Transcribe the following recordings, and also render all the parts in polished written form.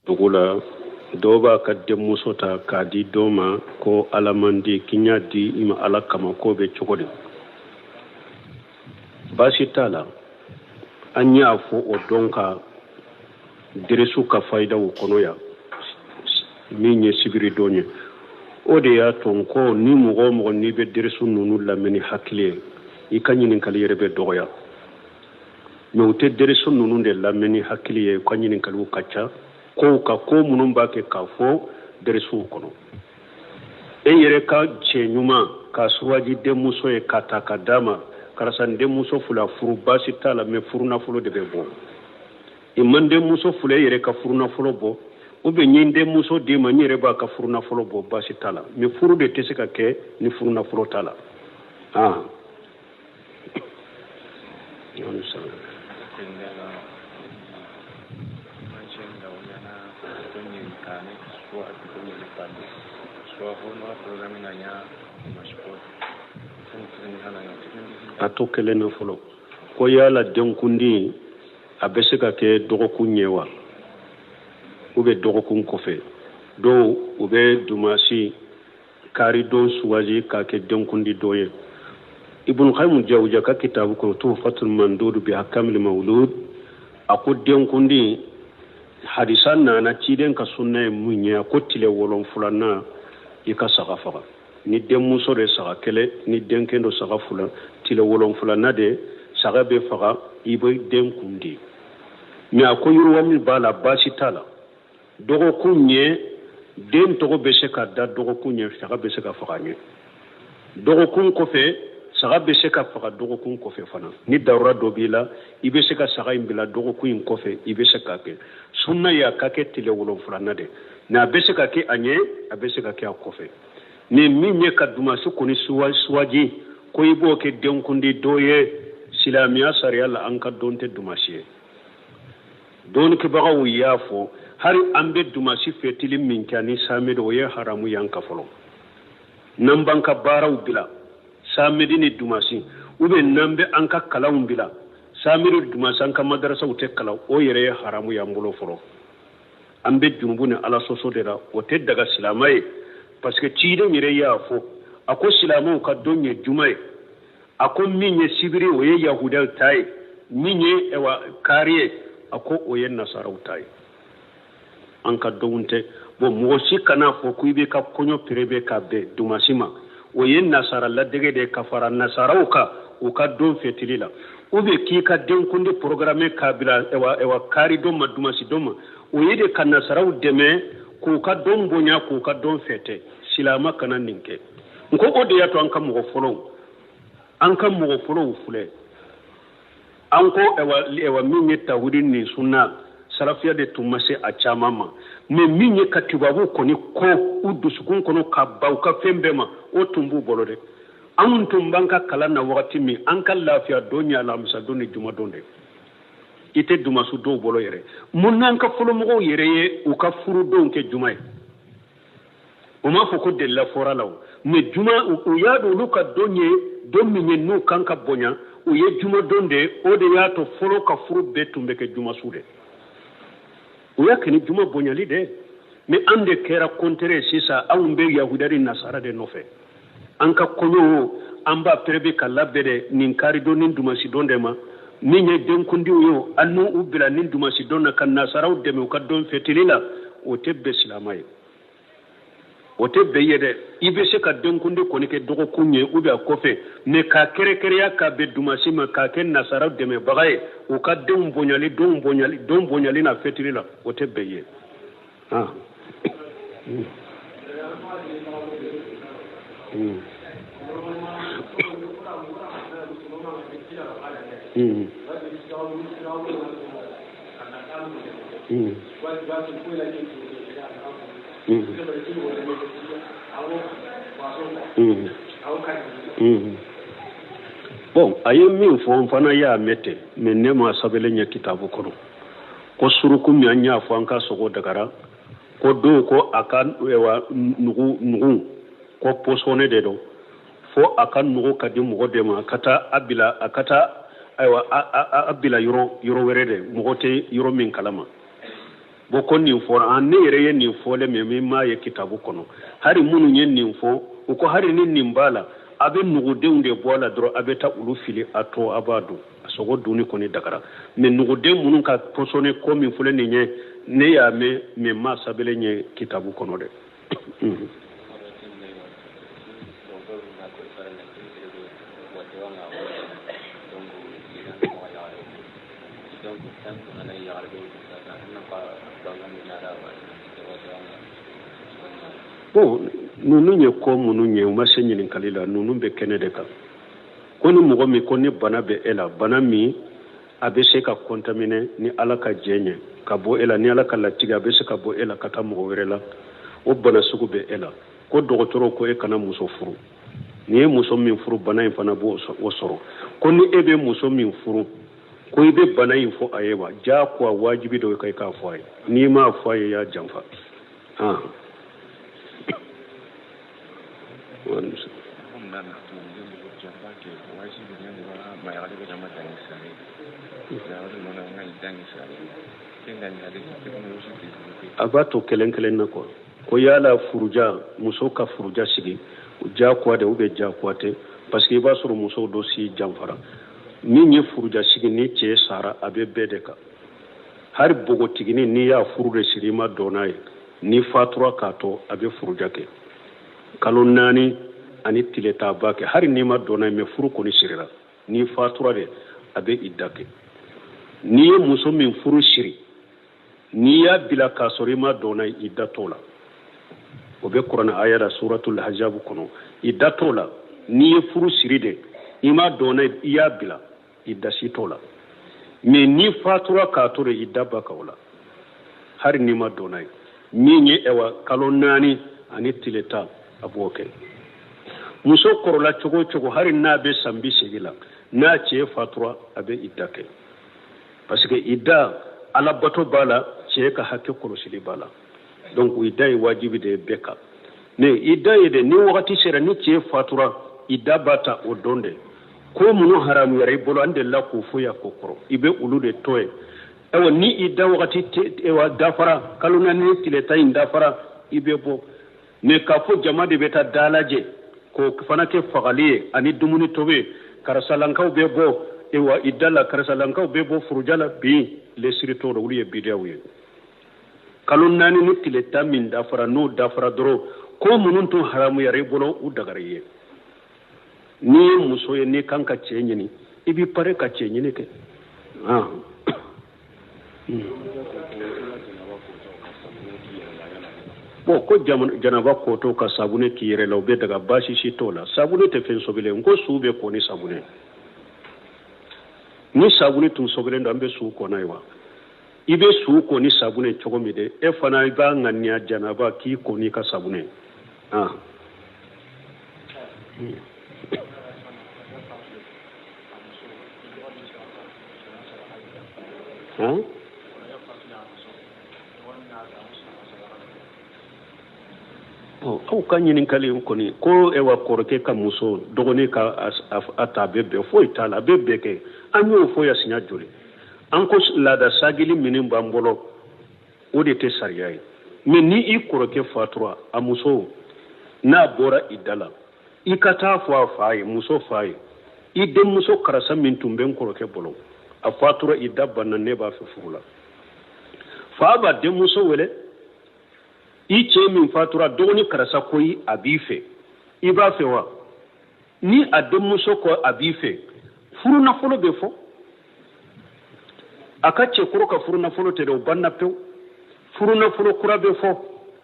Dugu la, dɔw b'a ka denmuso ta k'a di dɔ ma ko Ala man di k'i y'a di i ma Ala kama, k'o bɛ cogo di? Baasi t'a la. An y'a fɔ o don ka deresu ka fayidaw kɔnɔ yan, min ye sibiri don ye. O de y'a to n ko ni mɔgɔ o mɔgɔ n'i bɛ deresu ninnu lamɛn ni hakili ye, i ka ɲininkali yɛrɛ bɛ dɔgɔya. Mais u tɛ deresu ninnu de lamɛn ni hakili ye, u ka ɲininkaliw ka ca kow ka ko minnu b'a kɛ k'a fɔ deresuw kɔnɔ. E yɛrɛ ka cɛ ɲuman ka suwaji denmuso ye ka ta ka d'a ma, karisa n denmuso fila furu, baasi t'a la, mais furunafolo de bɛ bɔ. I ma n denmuso fila, e yɛrɛ ka furunafolo bɔ, ou bien n ye n denmuso d'i ma, n yɛrɛ b'a ka furunafolo bɔ, baasi t'a la, mais furu de tɛ se ka kɛ ni furunafolo t'a la. Ah. A to kelen na fɔlɔ ko yala denkundi a bɛ se ka kɛ dɔgɔkun ɲɛ wa, ou bien dɔgɔkun kɔfɛ? Dɔw u bɛ dumasi karidon suwaji k'a kɛ denkundi don ye. Ibn Qayyim Jawziya ka kitabu kɔnɔ Tuhfatul Mamdud bi Ahkamil Mawlud, a ko denkundi hadisa nana ciden ka sunna ye mun ye, a ko tile wolonfulanan i ka saga faga. Ni denmuso de saga kelen, ni denkɛ don saga fila, tile wolonfulanan de saga bɛ faga, i bɛ den kun di. Mais a ko yiriwa min b'a la, baasi t'a la, dɔgɔkun ɲɛ den tɔgɔ bɛ se ka da dɔgɔkun ɲɛ, saga bɛ se ka faga ɲɛ dɔgɔkun kɔfɛ, saga bɛ se ka faga dɔgɔkun kɔfɛ fana. Ni darura dɔ b'i la, i bɛ se ka saga in bila dɔgɔkun in kɔfɛ, i bɛ se k'a kɛ. Sunna ye a ka kɛ tile wolonfilana de, mais a bɛ se ka kɛ a ɲɛ, a bɛ se ka kɛ a kɔfɛ. Ni min ye ka dumasi kɔni suwaji ko i b'o kɛ denkundi dɔ ye, silamɛya sariya la an ka don tɛ dumasi ye. Dɔnnikɛbagaw y'a fɔ hali an bɛ dumasi fɛtili min kɛ ani samedi, o ye haramu y'an ka fɔlɔ. N'an b'an ka baaraw bila samedi ni dumasi, ou bien n'an bɛ an ka kalanw bila samedi ni dumasi, an ka madarasaw tɛ kalan, o yɛrɛ ye haramu y'an bolo fɔlɔ. An bɛ junubu ni ala sɔsɔ de la, o tɛ daga silamɛ ye, parce que ciden yɛrɛ y'a fɔ, a ko silamɛw ka don ye juma ye, a ko min ye sibiri o ye yahudaw ta ye, min ye ɛwa kari ye, a ko o ye nasaraw ta ye. An ka donw tɛ. Bon, mɔgɔ si kana fɔ ko i b'i ka kɔɲɔ perebe ka bɛn dumasi ma, o ye nasara ladege de ye ka fara nasaraw kan u ka don fɛtili la, ou bien k'i ka denkundi programme k'a bila ɛwa kari don ma, dumasi don ma, o ye de ka nasaraw dɛmɛ k'u ka don bonya, k'u ka don fɛtɛ. Silama kana nin kɛ. N ko o de y'a to an ka mɔgɔ fɔlɔw, an ka mɔgɔ fɔlɔw filɛ, an ko ɛwa min ye tawhidi ni sunna salafiya de tun ma se a caman ma, mais min ye ka tubabu kɔni ko u dusukun kɔnɔ ka ban u ka fɛn bɛɛ ma, o tun b'u bolo dɛ. Anw tun b'an ka kalan na wagati min, an ka lafiya don ye alamisa don ni juma don de, i tɛ dumasu dɔw bolo yɛrɛ. Mun n'an ka fɔlɔmɔgɔw yɛrɛ ye u ka furudonw kɛ juma ye? O m'a fɔ ko delila fɔra la o, mais juma u y'a dɔn olu ka don ye don min ye n'u kan ka bonya, o ye juma don de ye. O de y'a to fɔlɔ ka furu bɛɛ tun bɛ kɛ juma su de, u y'a kɛ ni juma bonyali de. Mais an de kɛra contraire sisan, anw bɛ yahuda ni nasara de nɔfɛ. An ka kɔɲɔw an b'a perebe ka labɛn de nin karidon ni dumasidon de ma. Min ye denkundiw ye, an n'u bila ni dumasidon na ka nasaraw dɛmɛ u ka don fɛtili la, o tɛ bɛn silama ye, o tɛ bɛn ye dɛ. I bɛ se ka denkundi kɔni kɛ dɔgɔkun ye ou bien a kɔfɛ, mais k'a kɛrɛkɛrɛya ka bɛn dumasi ma, k'a kɛ nasaraw dɛmɛbaga ye u ka denw bonyali, donw bonyali, don bonyali n'a fɛtili la, o tɛ bɛn ye. Ah. Bon, a ye min fɔ, n fana y'a mɛn ten, mais ne ma sɛbɛnlen ye kitabu kɔnɔ ko suruku min an y'a fɔ an ka sogo dagara, ko dɔw ko a ka nugu nugu ko pɔsɔni de don, fo a ka nugu ka di mɔgɔ de ma, a ka taa a bila, a ka taa ayiwa a bila yɔrɔ yɔrɔ wɛrɛ de, mɔgɔ tɛ yɔrɔ min kalama. Bon ko nin fɔra an ne yɛrɛ ye nin fɔlen mais min m'a ye kitabu kɔnɔ hari minnu ye nin fɔ u ko hari ni nin b'a la a bɛ nugudenw de bɔ a la dɔrɔn a bɛ taa olu fili a to a b'a dun a sogo dunni kɔni dagara mais nuguden minnu ka pɔsɔni ko min filɛ nin ye ne y'a mɛn mais n m'a sɛbɛnlen ye kitabu kɔnɔ dɛ. Bon ninnu ye ko minnu ye u ma se ɲininkali la ninnu bɛ kɛnɛ de kan ko ni mɔgɔ min ko ni bana bɛ e la bana min a bɛ se ka contaminer ni ala ka jɛn ye ka bɔ e la ni ala ka latigɛ a bɛ se ka bɔ e la ka taa mɔgɔ wɛrɛ la o bana sugu bɛ e la ko dɔgɔtɔrɔw ko e kana muso furu n'i ye muso min furu bana in fana b'o sɔrɔ ko ni e bɛ muso min furu ko i bɛ bana in fɔ a ye wa diyagoya wajibi don i k'a fɔ a ye n'i m'a fɔ a ye i y'a janfa. A b'a to kelen kelen na quoi ko yala furuja muso ka furuja sigi diyagoya de ou bien diyagoya tɛ parce que i b'a sɔrɔ musow dɔ si janfara min ye furuja sigi ni cɛ sara a bɛ bɛɛ de kan hali npogotiginin n'i y'a furu de siri i ma dɔn n'a ye n'i fatura k'a to a bɛ furuja kɛ kalo 4 ani tile 10 b'a kɛ hali n'i ma dɔn n'a ye mais furu kɔni sirira n'i fatura de a bɛ idda kɛ n'i ye muso min furu siri n'i y'a bila k'a sɔrɔ i ma dɔn n'a ye idda t'o la o bɛ kuranɛ aya la suratul hajabu kɔnɔ idda t'o la n'i ye furu siri de i ma dɔn n'a ye i y'a bila idda si t'o la mais n'i fatura k'a to de idda b'a kan o la hali n'i ma dɔn n'a ye min ye ɛwa kalo 4 ani tile 10 a b'o kɛ muso kɔrɔla cogo o cogo hali n'a bɛ san 80 la n'a cɛ fatura a bɛ idda kɛ parce que idda alabato b'a la cɛ ka hakɛ kɔlɔsili b'a la donc idda ye wajibi de ye bɛɛ kan mais idda ye de ni wagati sera ni cɛ fatura idda b'a ta o don de ko minnu haramuyara i bolo an delila k'o fɔ yan ko kɔrɔ i bɛ olu de to yen ayiwa ni idda wagati dafara kalo 4 ni tile 10 in dafara i bɛ bɔ mais k'a fɔ jama de bɛ taa dalajɛ k'o fana kɛ fagali ye ani dumuni tobi karisalankaw bɛ bɔ ewa idda la karisalankaw bɛ bɔ furuja la bi lesiri t'o rɔ olu ye bidiyaw ye kalo 4 ni tile 10 min dafara n'o dafara dɔrɔn ko minnu tun haramuyara i bolo u dagara i ye n'i ye muso ye n'i kan ka cɛ ɲini i b'i pare ka cɛ ɲini kɛ. Bon ko janaba kotɔ ka sabunɛ k'i yɛrɛ la o bɛ daga baasi si t'o la sabunɛ tɛ fɛn sɔbilen ko su bɛ ko ni sabunɛ ni sabunɛ tun sɔbilen don an bɛ su ko n'a ye wa i bɛ su ko ni sabunɛ cogo min de e fana i b'a ŋaniya janaba k'i ko n'i ka sabunɛ. Aw ka ɲininkali kɔni ko ewa kɔrɔkɛ ka muso dɔgɔnin ka a ta a bɛ bɛn foyi t'a la a bɛ bɛn kɛ an y'o fɔ yan siɲɛ joli an ko laada sagili minnu b'an bolo o de tɛ sariya ye mais ni i kɔrɔkɛ fatura a muso n'a bɔra i da la i ka taa fɔ a fa ye muso fa ye i denmuso karisa min tun bɛ n kɔrɔkɛ bolo a fatura i da banna ne b'a fɛ furu la fa b'a denmuso wele i cɛ min fatura dɔgɔnin karisa ko i a b'i fɛ i b'a fɛ wa ni a denmuso ko a b'i fɛ furu nafolo bɛ fɔ a ka cɛkɔrɔ ka furu nafolo tɛ dɛ o banna pewu furu nafolo kura bɛ fɔ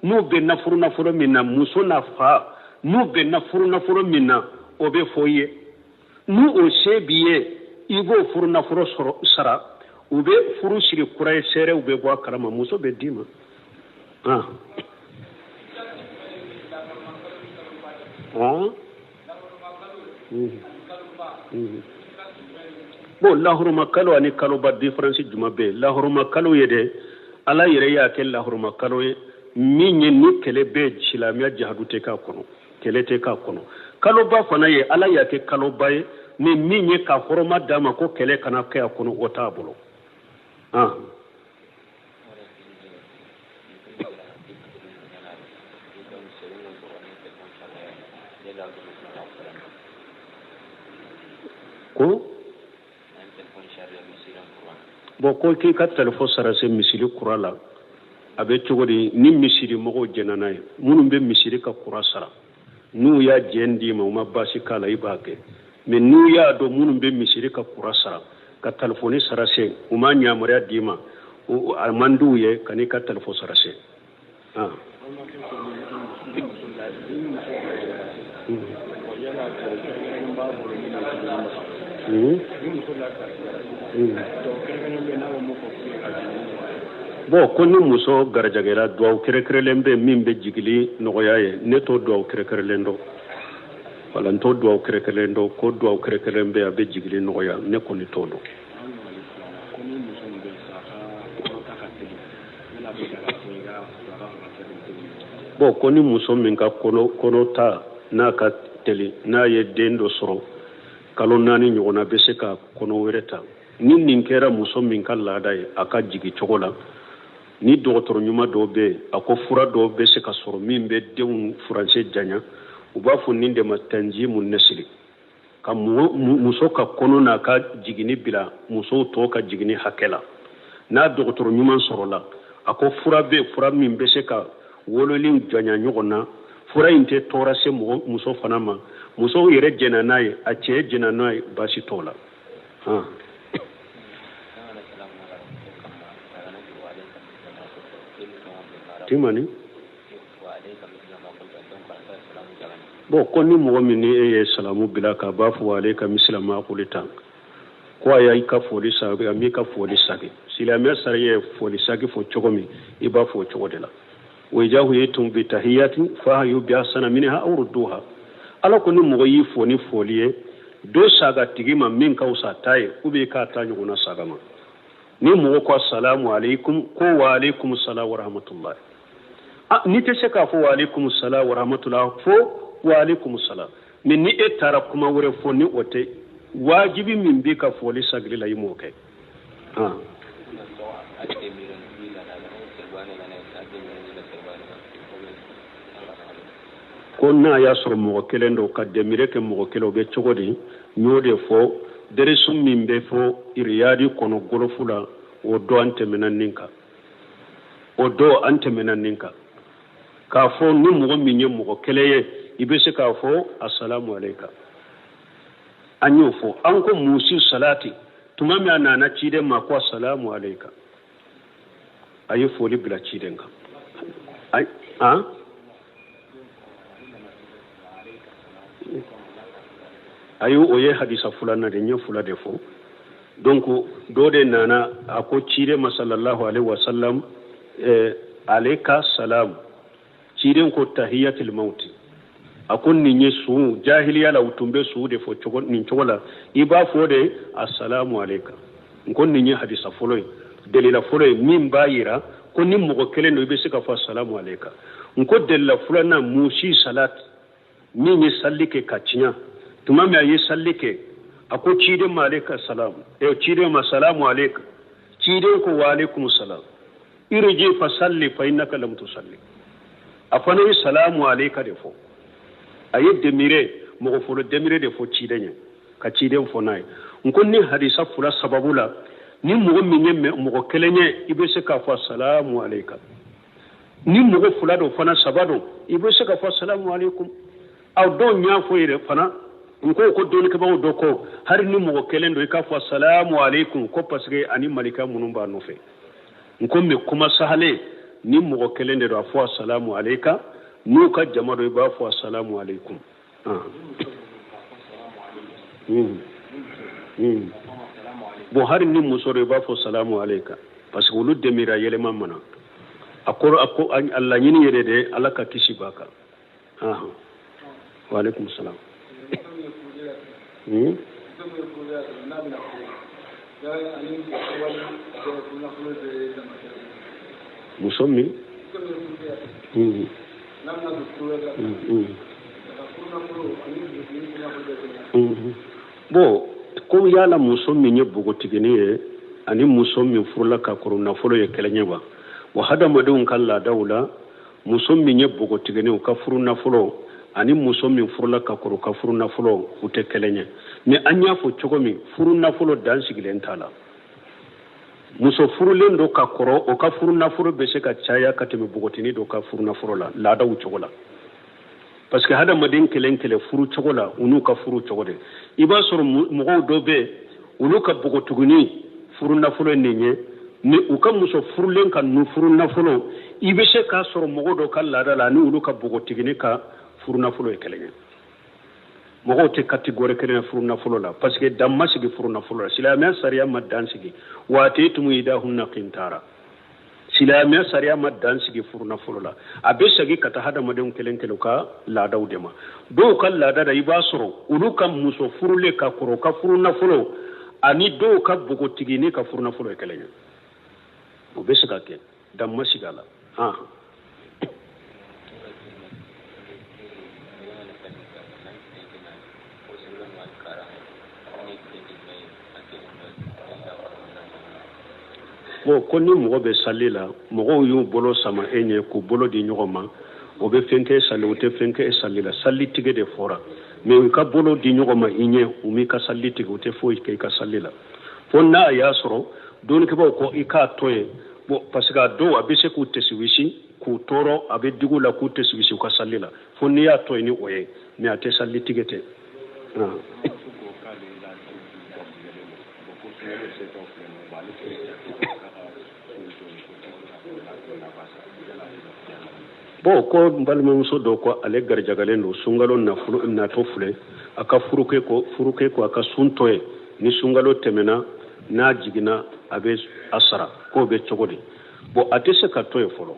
n'u bɛnna furu nafolo min na muso n'a fa n'u bɛnna furu nafolo min na o bɛ fɔ i ye n'u o se b'i ye i b'o furu nafolo sɔrɔ sara u bɛ furu siri kura ye seerew bɛ bɔ a kalama muso bɛ d'i ma. Bon lahɔrɔma kalo ani kaloba différence jumɛn bɛ yen lahɔrɔma kalo ye dɛ ala yɛrɛ y'a kɛ lahɔrɔma kalo ye min ye ni kɛlɛ bɛ silamɛya jahadu tɛ k'a kɔnɔ kɛlɛ tɛ k'a kɔnɔ kaloba fana ye ala y'a kɛ kaloba ye ni min ye ka hɔrɔma d'a ma ko kɛlɛ kana kɛ a kɔnɔ o t'a bolo. Bon, ko k'i ka telefɔni sarase misiri kura la, a bɛ cogo di ni misiri mɔgɔw jɛnna n'a ye? Minnu bɛ misiri ka kura sara, n'u y'a jɛn d'i ma, u ma baasi k'a la, i b'a kɛ. Mais n'u y'a dɔn minnu bɛ misiri ka kura sara ka telefɔni sarase, u ma yamaruya d'i ma, a man d'u ye, kan'i ka telefɔni sarase. Ah. Bon, ko ni muso garajɛgɛra, duwawu kɛrɛnkɛrɛnlen bɛ min bɛ jigili nɔgɔya ye? Ne t'o duwawu kɛrɛnkɛrɛnlen dɔn. Wala n t'o duwawu kɛrɛnkɛrɛnlen dɔn ko duwawu kɛrɛnkɛrɛnlen bɛ a bɛ jigili nɔgɔya, ne kɔni t'o dɔn. Bon, ko ni muso min ka kɔnɔ ta n'a ka teli, n'a ye den dɔ sɔrɔ kalo 4 ɲɔgɔnna, bɛ se ka kɔnɔ wɛrɛ ta. Ni nin kɛra muso min ka laada ye a ka jigi cogo la, ni dɔgɔtɔrɔ ɲuman dɔw bɛ yen, a ko fura dɔw bɛ se ka sɔrɔ min bɛ denw furancɛ janya. U b'a fɔ nin de ma tanjimu nasili, ka muso ka kɔnɔ n'a ka jiginni bila musow tɔw ka jiginni hakɛ la. N'a dɔgɔtɔrɔ ɲuman sɔrɔla, a ko fura bɛ, fura min bɛ se ka wololi janya ɲɔgɔn na. Fura in tɛ tɔɔrɔ se mɔgɔ muso fana ma. Musow yɛrɛ jɛnna n'a ye, a cɛ jɛnna n'a ye, baasi t'o la. Timani. Bon, ko ni mɔgɔ min ni e ye salamu bila k'a b'a fɔ alayka misila ma qulta, ko a y'i ka foli sagi, a m'i ka foli sagi. Silamɛ sari ye foli sagi fɔ cogo min, i b'a fɔ o cogo de la. Wa iza huyitum bi tahiyatin fahayyu bi ahsana minha aw rudduha. Ala ko ni mɔgɔ y'i fo ni foli ye, dɔ saga tigi ma min ka fisa ta ye, ou bien k'a ta ɲɔgɔnna saga ma. Ni mɔgɔ ko assalamu alaikum, ko wa alaikum salam wa rahmatullahi. Ah, n'i tɛ se k'a fɔ wa alaikum salam wa rahmatullahi, fo wa alaikum salam. Mais ni e taara kuma wɛrɛ fɔ ni o tɛ, wajibi min b'i ka foli sagili la, i m'o kɛ. Ah. Ko n'a y'a sɔrɔ mɔgɔ kelen don ka dɛmɛrɛ kɛ mɔgɔ kelen, o bɛ cogo di? N y'o de fɔ, dɛrɛsu min bɛ fɔ iriyadi kɔnɔ golofu la, o dɔ an tɛmɛna nin kan, o dɔ an tɛmɛna nin kan. K'a fɔ ni mɔgɔ min ye mɔgɔ kelen ye, i bɛ se k'a fɔ asalamu aleyka. An y'o fɔ, an ko musi salati, tuma min a nana ciden ma ko asalamu aleyka, a ye foli bila ciden kan. Ayi, o ye hadisa filanan de, n ye fila de fɔ. Donc dɔ de nana, a ko ciden ma sallallahu alaihi wasallam, alayka salam. Ciden ko tahiyatul mauti. A ko nin ye su jahiliya la, u tun bɛ su de fɔ cogo nin cogo la, i b'a fɔ de assalamu alayka. N ko nin ye hadisa fɔlɔ ye, delila fɔlɔ ye min b'a yira ko ni mɔgɔ kelen don, i bɛ se ka fɔ assalamu alayka. N ko delila filanan, musi salat, min ye salli kɛ ka tiɲɛ. Tuma min a ye salli kɛ, a ko ciden ma alayka salam, ciden ma salamu alayka. Ciden ko wa alaykum salam. Irji fa salli fa innaka lam tusalli. A fana ye salamu alayka de fɔ. A ye demire, mɔgɔ fɔlɔ demire de fɔ ciden ye, ka ciden fɔ n'a ye. N ko ni hadisa fila sababu la, ni mɔgɔ min ye mɔgɔ kelen ye, i bɛ se k'a fɔ salamu alayka. Ni mɔgɔ fila don fana, saba don, i bɛ se k'a fɔ salamu alaykum. Aw dɔw y'a fɔ yɛrɛ fana, n ko ko dɔnnikɛbagaw dɔ ko hali ni mɔgɔ kelen don, i k'a fɔ salamu alaykum, ko parce que ani malika minnu b'a nɔfɛ. N ko mais kuma sahalen, ni mɔgɔ kelen de don, a fɔ salamu alayka. N'u ka jama don, i b'a fɔ salamu alaykum. Bon, hali ni muso don, i b'a fɔ salamu alayka, parce que olu dɛmɛra yɛlɛma mana. A ko a ko a laɲini yɛrɛ de, Ala ka kisi b'a kan. Wa alaikum salam. Muso min bon, ko yala muso min ye npogotiginin ye ani muso min furula ka kɔrɔ, nafolo ye kelen ye wa? Wa hadamadenw ka laadaw la, muso min ye npogotiginin, u ka furu nafolo ani muso min furula ka kɔrɔ, u ka furu nafolo, u tɛ kelen ye. Mais an y'a fɔ cogo min, furu nafolo dan sigilen t'a la. Muso furulen dɔ ka kɔrɔ, o ka furu nafolo bɛ se ka caya ka tɛmɛ bogotini dɔ ka furu nafolo la laadaw cogo la, parce que hadamaden kelen kelen furu cogo la, u n'u ka furu cogo de. I b'a sɔrɔ mɔgɔw dɔ bɛ olu ka bogotuguni furu nafolo ye nin ye, mais u ka muso furulen ka nu furu nafolo, i bɛ se k'a sɔrɔ mɔgɔ dɔ ka laada la ani olu ka bogotigini ka furu nafolo ye kelen ye. Mɔgɔw tɛ catégorie kelen ye furu nafolo la, parce que dan ma sigi furu nafolo la. Silamɛya sariya ma dan sigi. Wa ataytumu ihdahunna qintara, silamɛya sariya ma dan sigi furu nafolo la. A bɛ segin ka taa hadamadenw kelen kelen ka laadaw de ma. Dɔw ka laada la, i b'a sɔrɔ olu ka muso furulen ka kɔrɔ ka furu nafolo ani dɔw ka bogotigini ka furu nafolo ye kelen ye. O bɛ se ka kɛ, dan ma sigi a la. Bon, ko ni mɔgɔ bɛ sali la, mɔgɔw y'u bolo sama e ɲɛ k'u bolo di ɲɔgɔn ma, o bɛ fɛn kɛ sali, o tɛ fɛn kɛ sali la. Sali tigɛ de fɔra, mais u ka bolo di ɲɔgɔn ma i ɲɛ, u m'i ka sali tigɛ, u tɛ foyi kɛ i ka sali la, fo n'a y'a sɔrɔ dɔnnikɛbaaw ko i k'a to yen. Bon, parce que a dɔw a bɛ se k'u tɛsiwisi, k'u tɔɔrɔ, a bɛ digi u la k'u tɛsiwisi u ka sali la, fo n'i y'a to yen ni o ye, mais a tɛ sali tigɛ tɛ. Bon, ko n balimamuso dɔ ko ale garijagalen don, sunkalo nafolo natɔ filɛ, a ka furukɛ ko, furukɛ ko a ka sun to yen, ni sunkalo tɛmɛna n'a jiginna a bɛ a sara, k'o bɛ cogo di? Bon, a tɛ se ka to yen fɔlɔ.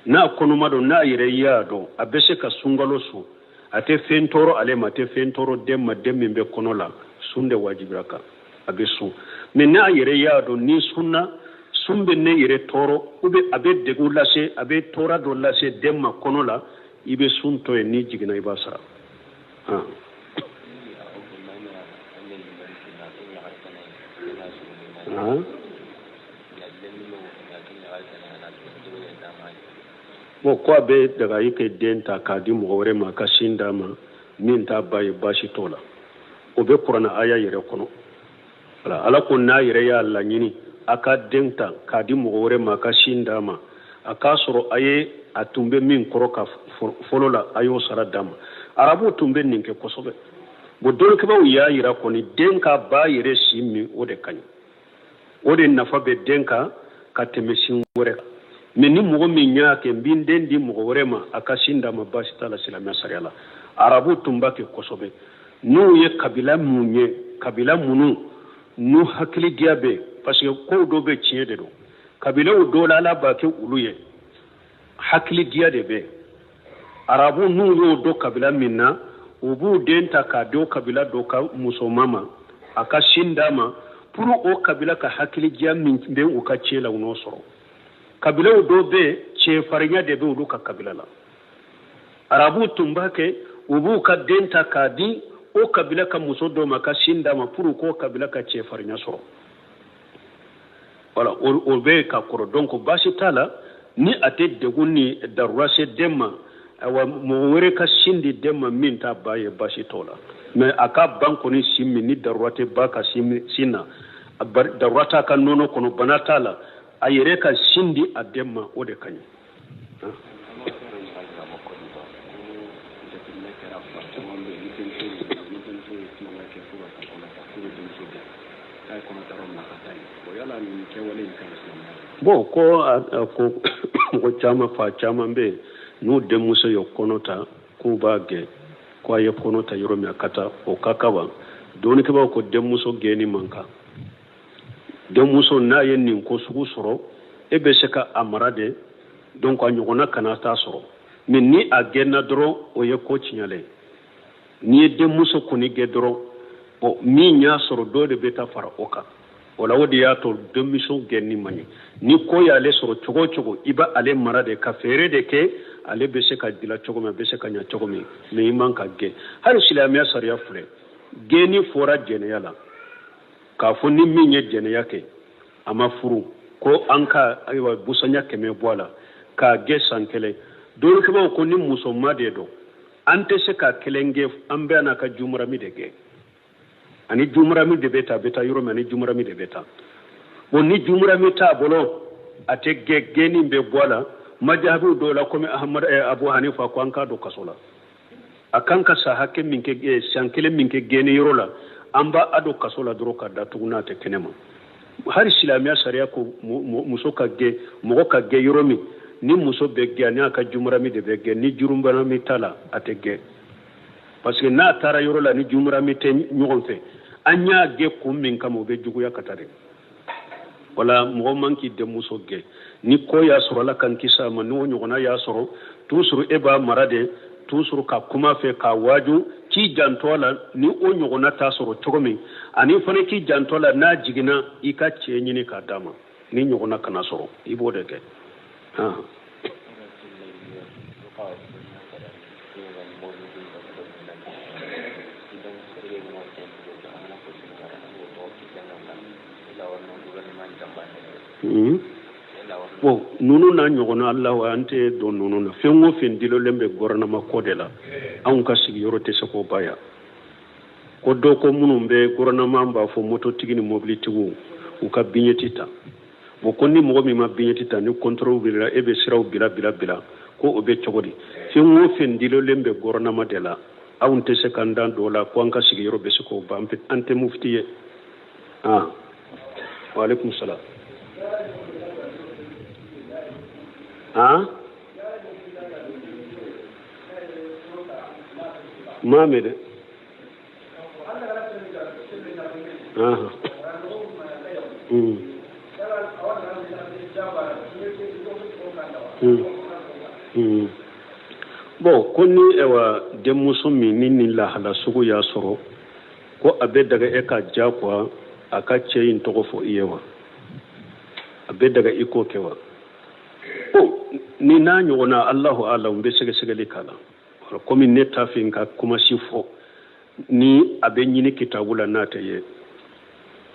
N'a kɔnɔma don, n'a yɛrɛ y'a dɔn a bɛ se ka sunkalo sun, a tɛ fɛn tɔɔrɔ ale ma, a tɛ fɛn tɔɔrɔ den ma, den min bɛ kɔnɔ la, sun de wajibira kan, a bɛ sun. Mais n'a yɛrɛ y'a dɔn ni sunna, sun bɛ ne yɛrɛ tɔɔrɔ, ou bien a bɛ degun lase, a bɛ tɔɔrɔ dɔ lase den ma kɔnɔ la, i bɛ sun to yen, n'i jiginna i b'a sara. Bon, ko a bɛ daga i kɛ den ta k'a di mɔgɔ wɛrɛ ma ka sin d'a ma min t'a ba ye, baasi t'o la. O bɛ kuranɛ aya yɛrɛ kɔnɔ. Wala ala ko n'a yɛrɛ y'a laɲini a ka den ta k'a di mɔgɔ wɛrɛ ma ka sin d'a ma, a k'a sɔrɔ a ye a tun bɛ min kɔrɔ ka fɔlɔ la, a y'o sara d'a ma. Arabuw tun bɛ nin kɛ kosɛbɛ. Bon, dɔnnikɛbaaw y'a yira kɔni den ka ba yɛrɛ sin min, o de ka ɲi, o de nafa bɛ den kan ka tɛmɛ sin wɛrɛ kan. Mais ni mɔgɔ min y'a kɛ n bɛ n den di mɔgɔ wɛrɛ ma a ka sin d'a ma, baasi t'a la silamɛya sariya la. Arabu tun b'a kɛ kosɛbɛ. N'u ye kabila mun ye, kabila minnu n'u hakili diya bɛ, parce que kow dɔ bɛ tiɲɛ de don, kabilaw dɔ la ala b'a kɛ olu ye hakili diya de bɛ. Arabu n'u y'o dɔn kabila min na, u b'u den ta k'a di o kabila dɔ ka musoman ma a ka sin d'a ma, pour o kabila ka hakili diya min bɛ u ka tiɲɛ la, u n'o sɔrɔ. Kabilaw dɔ bɛ cɛfarinya de bɛ olu ka kabila la. Arabu tun b'a kɛ, u b'u ka den ta k'a di o kabila ka muso dɔ ma ka sin d'a ma, pour k'o kabila ka cɛfarinya sɔrɔ. Voilà, o bɛ ka kɔrɔ. Donc baasi t'a la ni a tɛ degun ni darura se den ma. Ayiwa, mɔgɔ wɛrɛ ka sin di den ma min t'a ba ye, baasi t'o la. Mais a ka ban kɔni sin min, ni darura tɛ ba ka sin na, darura t'a ka nɔnɔ kɔnɔ, bana t'a la, a yɛrɛ ka sin di a den ma, o de ka ɲi. Bon, ko ko mɔgɔ caman, fa caman bɛ yen n'u denmuso ye kɔnɔ ta k'u b'a gɛn, ko a ye kɔnɔ ta yɔrɔ min a ka taa, o ka kan wa? Dɔnnikɛbaaw ko denmuso gɛnni man kan. Denmuso n'a ye nin ko sugu sɔrɔ, e bɛ se ka a mara de, donc a ɲɔgɔnna kana taa sɔrɔ. Mais ni a gɛnna dɔrɔn, o ye ko tiɲɛlen ye. N'i ye denmuso kɔni gɛn dɔrɔn, bon, min y'a sɔrɔ dɔ de bɛ taa fara o kan. O la, o de y'a to denmuso gɛnni man ɲi. Ni ko y'ale sɔrɔ cogo o cogo, i bɛ ale mara de, ka feere de kɛ, ale bɛ se ka dilan cogo min, a bɛ se ka ɲɛ cogo min, mais i man ka gɛn. Hali silamɛya sariya filɛ, gɛnni fɔra jɛnɛya la, k'a fɔ ni min ye jɛnɛya kɛ, a ma furu, ko an ka ayiwa busanya 100 bɔ a la k'a gɛn san kelen. Dɔnnikɛbaaw ko ni musoma de don, an tɛ se ka kelen gɛn, an bɛ n'a ka jumarami de gɛn. Ani jumarami de bɛ taa, a bɛ taa yɔrɔ min, ani jumarami de bɛ taa. Bon, ni jumurami t'a bolo, a tɛ gɛn, gɛnni bɛ bɔ a la. Majahabiw dɔw la, komi Ahmad, Abu Hanifa ko an k'a don kaso la. A kan ka sa hakɛ min kɛ, san kelen min kɛ gɛnni yɔrɔ la, an b'a don kaso la dɔrɔn ka datugu n'a tɛ kɛnɛ ma. Hali silamɛya sariya ko muso ka gɛn, mɔgɔ ka gɛn yɔrɔ min, ni muso bɛ gɛn, n'a ka jumurami de bɛ gɛn. Ni jumurami t'a la, a tɛ gɛn, parce que n'a taara yɔrɔ la ni jumurami tɛ ɲɔgɔn fɛ, an y'a gɛn kun min kama, o bɛ juguya ka taa de. Wala mɔgɔ man k'i denmuso gɛn. Ni ko y'a sɔrɔ, Ala k'an kisi a ma, n'o ɲɔgɔnna y'a sɔrɔ, toujours e b'a mara de, toujours ka kuma fɛ, k'a waaju k'i janto a la ni o ɲɔgɔnna t'a sɔrɔ cogo min, ani fana k'i janto a la n'a jiginna, i ka cɛ ɲini k'a d'a ma, ni ɲɔgɔnna kana sɔrɔ, i b'o de kɛ. Bon, ninnu n'a ɲɔgɔnna, Alahu, an tɛ don ninnu na. Fɛn o fɛn dilolen bɛ gouvernement ko de la, anw ka sigiyɔrɔ tɛ se k'o ba yan. Ko dɔ ko minnu bɛ gouvernement b'a fɔ mototigi ni mobilitigiw u ka vignette ta. Bon, ko ni mɔgɔ min ma vignette ta, ni contrôle wulila, e bɛ siraw bila bila bila, ko o bɛ cogo di? Fɛn o fɛn dilolen bɛ gouvernement de la, anw tɛ se k'an dan don o la, ko an ka sigiyɔrɔ bɛ se k'o ban. An tɛ mufti ye. Ah, waaleykum salam. Ah, maa mɛn dɛ. Ah, Bon, ko ni ɛwa denmuso min ni nin lahala sugu y'a sɔrɔ, ko a bɛ daga e ka diyagoya a ka cɛ in tɔgɔ fɔ i ye wa? A bɛ daga i k'o kɛ wa? Bon, ni n'a ɲɔgɔnna, Alahu alam, n bɛ sɛgɛsɛgɛli k'a la. Komi ne t'a fɛ n ka kumasi fɔ ni a bɛ ɲini kitabu la n'a tɛ ye,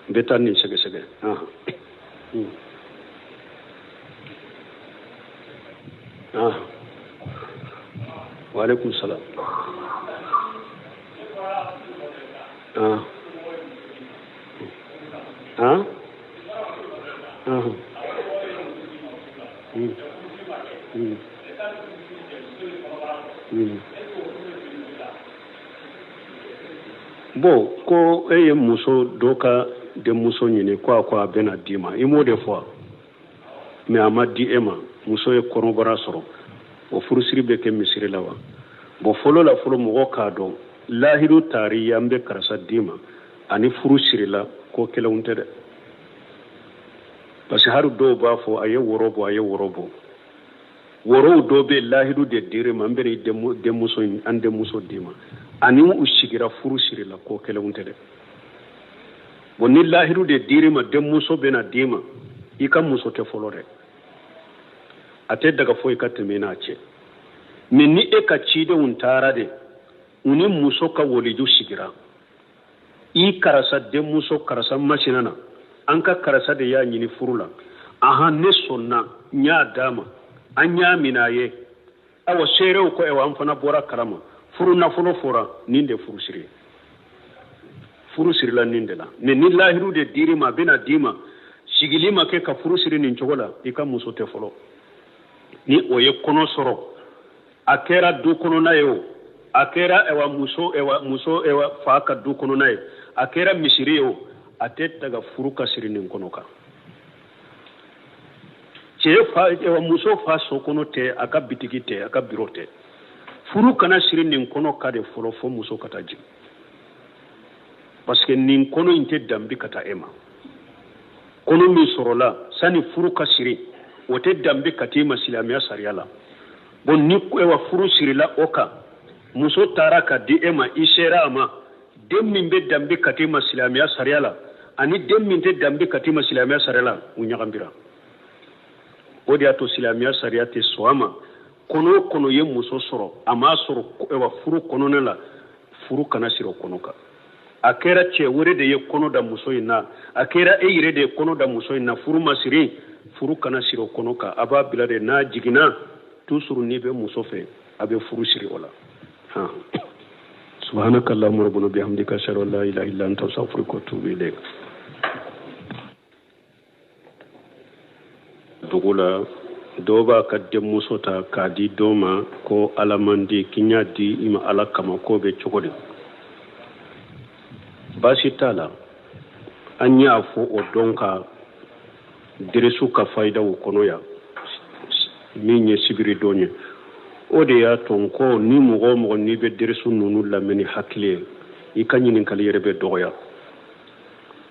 n bɛ taa nin sɛgɛsɛgɛ. Ah, waaleykum salam. Ah, ah, ah. Bon, ko e ye muso dɔ ka denmuso ɲini, ko a ko a bɛna d'i ma, i m'o de fɔ, mais a ma di e ma, muso ye kɔnɔbara sɔrɔ, o furusiri bɛ kɛ misiri la wa? Bon, fɔlɔ la fɔlɔ, mɔgɔ k'a dɔn lahidu taari an bɛ karisa d'i ma ani furu sirila, ko kelenw tɛ dɛ. Parce que hali dɔw b'a fɔ a ye woro bɔ, a ye woro bɔ. Worow dɔw bɛ lahidu de dir'i ma, n bɛ i denmuso, an denmuso d'i ma, ani u sigira furu sirila, ko kelenw tɛ dɛ. Bon, ni lahidu de dir'i ma, denmuso bɛna d'i ma, i ka muso tɛ fɔlɔ dɛ, a tɛ daga foyi ka tɛmɛ n'a cɛ. Mais ni e ka cidenw taara de, u ni muso ka waliju sigira, i karisa denmuso karisa masina na, an ka karisa de y'a ɲini furu la, ahan, ne sɔnna, n y'a d'a ma, an y'a minɛ a ye, awa seerew ko ayiwa, an fana bɔra kalama, furu nafolo fɔra, nin de furu siri, furu sirila nin de la. Mais ni lahiru de dir'i ma, a bɛna d'i ma, sigili ma kɛ ka furu siri nin cogo la, i ka muso tɛ fɔlɔ. Ni o ye kɔnɔ sɔrɔ, a kɛra du kɔnɔna ye o, a kɛra ɛwa muso, ɛwa muso, ɛwa fa ka du kɔnɔna ye, a kɛra misiri ye o, a tɛ daga furu ka siri nin kɔnɔ kan. Cɛ fa, ɛwa muso fa so kɔnɔ tɛ, a ka bitigi tɛ, a ka biro tɛ. Furu kana siri nin kɔnɔ ka de fɔlɔ fo muso ka taa jigin, parce que nin kɔnɔ in tɛ danbe ka taa e ma. Kɔnɔ min sɔrɔla sani furu ka siri, o tɛ danbe ka t'i ma silamɛya sariya la. Bon, ni ɛwa furu sirila o kan, muso taara ka di e ma, i sera a ma, den min bɛ danbe ka t'i ma silamɛya sariya la ani den min tɛ danbe ka t'i ma silamɛya sariya la, u ɲagambira. O de y'a to silamɛya sariya tɛ sɔn a ma. Kɔnɔ o kɔnɔ ye muso sɔrɔ, a m'a sɔrɔ ɛwa furu kɔnɔna la, furu kana siri o kɔnɔ kan. A kɛra cɛ wɛrɛ de ye kɔnɔ da muso in na, a kɛra e yɛrɛ de ye kɔnɔ da muso in na, furu ma siri, furu kana siri o kɔnɔ kan. A b'a bila de, n'a jiginna, toujours n'i bɛ muso fɛ, a bɛ furu siri o la. Subhanaka allahumma rabbana bihamdika, ashhadu an la ilaha illa anta, astaghfiruka wa atubu ilayk. dugu la dɔw b'a ka denmuso ta k'a di dɔ ma ko ala man di k'i y'a di i ma ala kama k'o bɛ cogo di baasi t'a la an y'a fɔ o don ka deresu ka fayidaw kɔnɔ yan min ye sibiri don ye o de y'a to n ko ni mɔgɔ o mɔgɔ n'i bɛ deresu ninnu lamɛn ni hakili ye i ka ɲininkali yɛrɛ bɛ dɔgɔya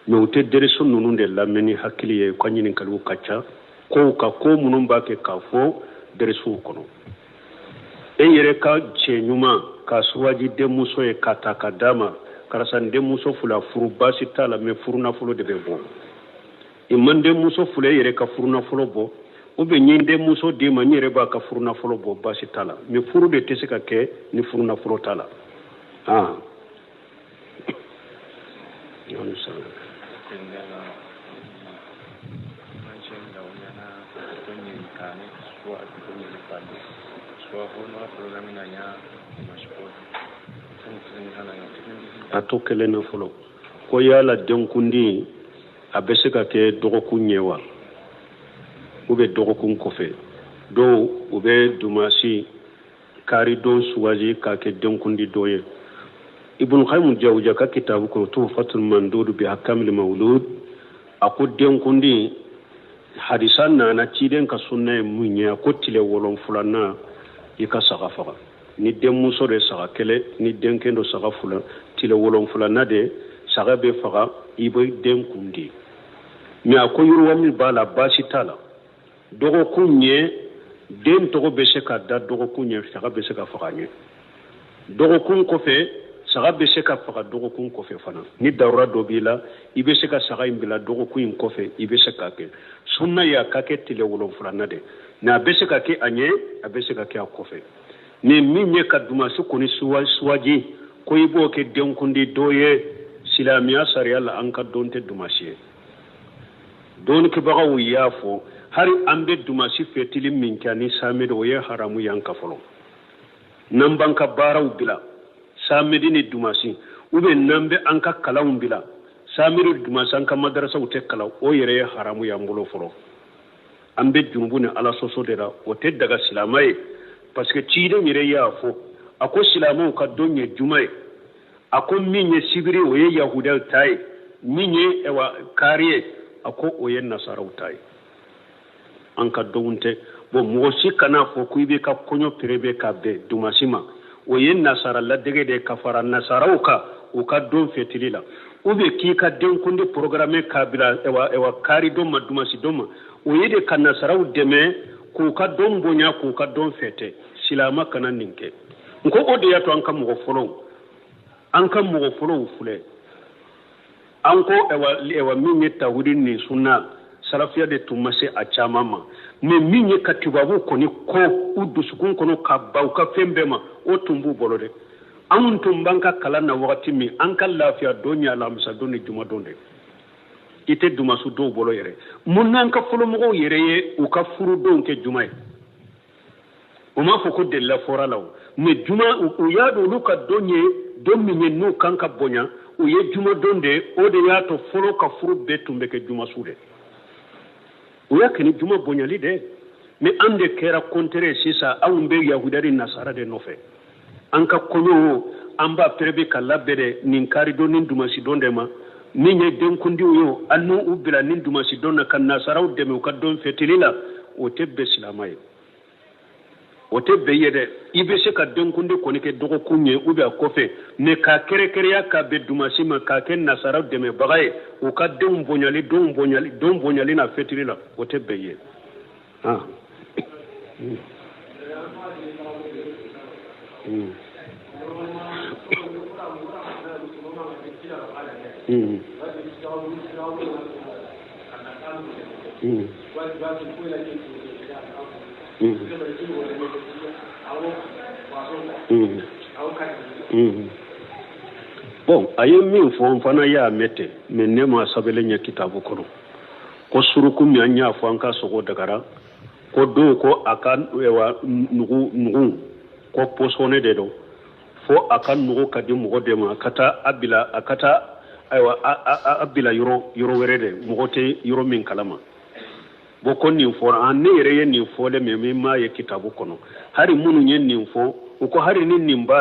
mɛ u tɛ deresu ninnu de lamɛn ni hakili ye u ka ɲininkaliw ka ca kow ka ko minnu b'a kɛ k'a fɔ deresuw kɔnɔ e yɛrɛ ka cɛ ɲuman ka suwaji denmuso ye ka ta ka d'a ma karisa n denmuso fila furu baasi t'a la mɛ furunafolo de bɛ bɔ i ma n denmuso fila e yɛrɛ ka furunafolo bɔ ou bien n ye n denmuso d'i ma n yɛrɛ b'a ka furunafolo bɔ baasi t'a la mɛ furu de tɛ se ka kɛ ni furunafolo t'a la ah. A to kelen na fɔlɔ ko yala denkundi a bɛ se ka kɛ dɔgɔkun ɲɛ wa ou bien dɔgɔkun kɔfɛ dɔw u bɛ dumasi karidon suwazi k'a kɛ denkundi don ye ibn qayyim jawziya ka kitabu kɔnɔ tuhfatul mandud bi ahkamil mawlud a ko denkundi hadisa nana ciden ka sunna ye mun ye a ko tile wolonfulanan i ka saga faga ni denmuso de saga kelen ni denkɛ don saga fila tile wolonfulanan de saga bɛ faga i bɛ den kun di mɛ a ko yiriwa min b'a la baasi t'a la dɔgɔkun ɲɛ den tɔgɔ bɛ se ka da dɔgɔkun ɲɛ saga bɛ se ka faga ɲɛ dɔgɔkun kɔfɛ saga bɛ se ka faga dɔgɔkun kɔfɛ fana ni darura dɔ b'i la i bɛ se ka saga in bila dɔgɔkun in kɔfɛ i bɛ se k'a kɛ sunna ye a ka kɛ tile wolonfilana de mɛ a bɛ se ka kɛ a ɲɛ a bɛ se ka kɛ a kɔfɛ ni min ye ka dumasi kɔni suwaji ko i b'o kɛ denkundi don ye silamɛya sariya la an ka don tɛ dumasi ye dɔnnikɛbagaw y'a fɔ hari an bɛ dumasi fɛtili min kɛ ni samedi o ye haramu y'an kan fɔlɔ n'an b'an ka baaraw bila samedi ni dumasi ou bien n'an bɛ an ka kalanw bila samedi ni dumasi an ka madarasaw tɛ kalan o yɛrɛ ye haramu y'an bolo fɔlɔ an bɛ junubu ni ala sɔsɔ de la o tɛ daga silama ye parce que ciden yɛrɛ y'a fɔ a ko silamɛw ka don ye juma ye a ko min ye sibiri o ye yahudaw ta ye min ye ɛwa kari ye a ko o ye nasaraw ta ye an ka donw tɛ bon mɔgɔ si kana fɔ ko i b'i ka kɔɲɔ perebe ka bɛn dumasi ma o ye nasara ladege de ka fara nasaraw kan u ka don fɛtili la ou bien k'i ka denkundi programme k'a bila ɛwa ɛwa kari don ma dumasi don ma o ye de ka nasaraw dɛmɛ k'u ka don bonya k'u ka don fɛtɛ silama kana nin kɛ n ko o de y'a to an ka mɔgɔ fɔlɔw an ka mɔgɔ fɔlɔw filɛ an ko ɛwa ɛwa min ye tawhidi ni sunna salafiya de tun ma se a caman ma mɛ min ye ka tubabu kɔni kɔn u dusukun kɔnɔ ka ban u ka fɛn bɛɛ ma o tun b'u bolo dɛ anw tun b'an ka kalan na wagati min an ka lafiya don ye alamisa don ni juma don de i tɛ dumasu dɔw bolo yɛrɛ mun n'an ka fɔlɔmɔgɔw yɛrɛ ye u ka furudonw kɛ juma ye u m'a fɔ ko delila fɔra la o mɛ juma u y'a dɔn olu ka don ye don min ye n'u kan ka bonya u ye juma don de o de y'a to fɔlɔ ka furu bɛɛ tun bɛ kɛ juma su de u y'a kɛ ni juma bonyali de mɛ an de kɛra contraire sisan anw bɛ yahuda ni nasara de nɔfɛ an ka kɔɲɔw an b'a perebe ka labɛn de nin karidon ni dumasidon de ma min ye denkundiw ye an n'u bila ni dumasidon na ka nasaraw dɛmɛ u ka don fɛtili la o tɛ bɛn silama ye o tɛ bɛn ye dɛ i bɛ se ka denkundi kɔni kɛ dɔgɔkun ye ou bien a kɔfɛ mɛ k'a kɛrɛkɛrɛya ka bɛn dumasi ma k'a kɛ nasara dɛmɛbaga ye u ka denw bonyali donw bonyali don bonyali n'a fɛtili la o tɛ bɛn ye ah. Bon a ye min fɔ n fana y'a mɛn ten mɛ ne ma sɛbɛnlen ye kitabu kɔnɔ ko suruku min an y'a fɔ an ka sogo dagara ko dɔw ko a ka nugu nugu ko pɔsɔni de don fo a ka nugu ka di mɔgɔ de ma a ka taa a bila a ka taa ayiwa a bila yɔrɔ yɔrɔ wɛrɛ de mɔgɔ tɛ yɔrɔ min kalama Bon, ko nin fɔra an, ne yɛrɛ ye nin fɔlen, mais min m'a ye kitabu kɔnɔ. Hari minnu ye nin fɔ, u ko hari ni nin b'a